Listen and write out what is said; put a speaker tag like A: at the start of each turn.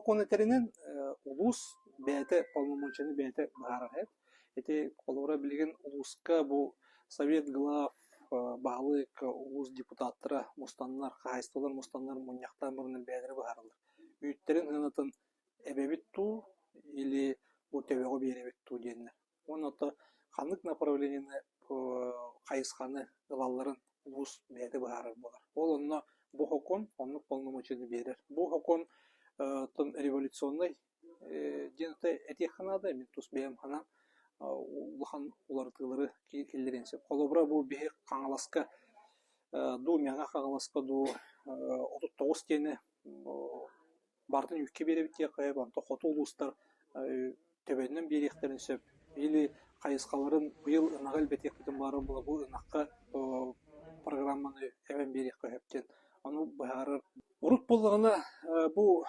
A: Сокуон этэринэн, улуус бэйэтэ полномочияны бэйэтэ быһаарар эбит. Ити холобура билигин улууска бу Совет глав, баһылык, улуус депутаттара мустаннар, хаһаайыстыбалар мустаннар мунньахтаан баран бэйэлэрэ быһаараллар. Үүттэрин сыанатын эбэбит дуу или бу төбөҕө биэрэбит дуу диэннэр. Уонна ото ханнык направлениены, хайысханы ылалларын улуус бэйэтэ быһаарар буолар. Ол онно бу сокуон оннук полномочияны биэрэр. Бу сокуон революционнай диэн этиэххэ наада, мин тус бэйэм санаам улахан уларытыылары киллэриэн сөп. Холобура, бу биһи Хаҥаласка дуу, Мэҥэ Хаҥаласка дуу 39 диэни барытын үүккэ биэрэбит диэххэ сөп, онтон хоту улуустар төбөннөн биэриэхтэрин сөп. Или хайысхаларын быйыл ынаҕы элбэтиэхпитин баҕарар буола бу ынахха программаны эбэн биэриэххэ сөп диэн ону быһаарар. Урут буоллаҕына бу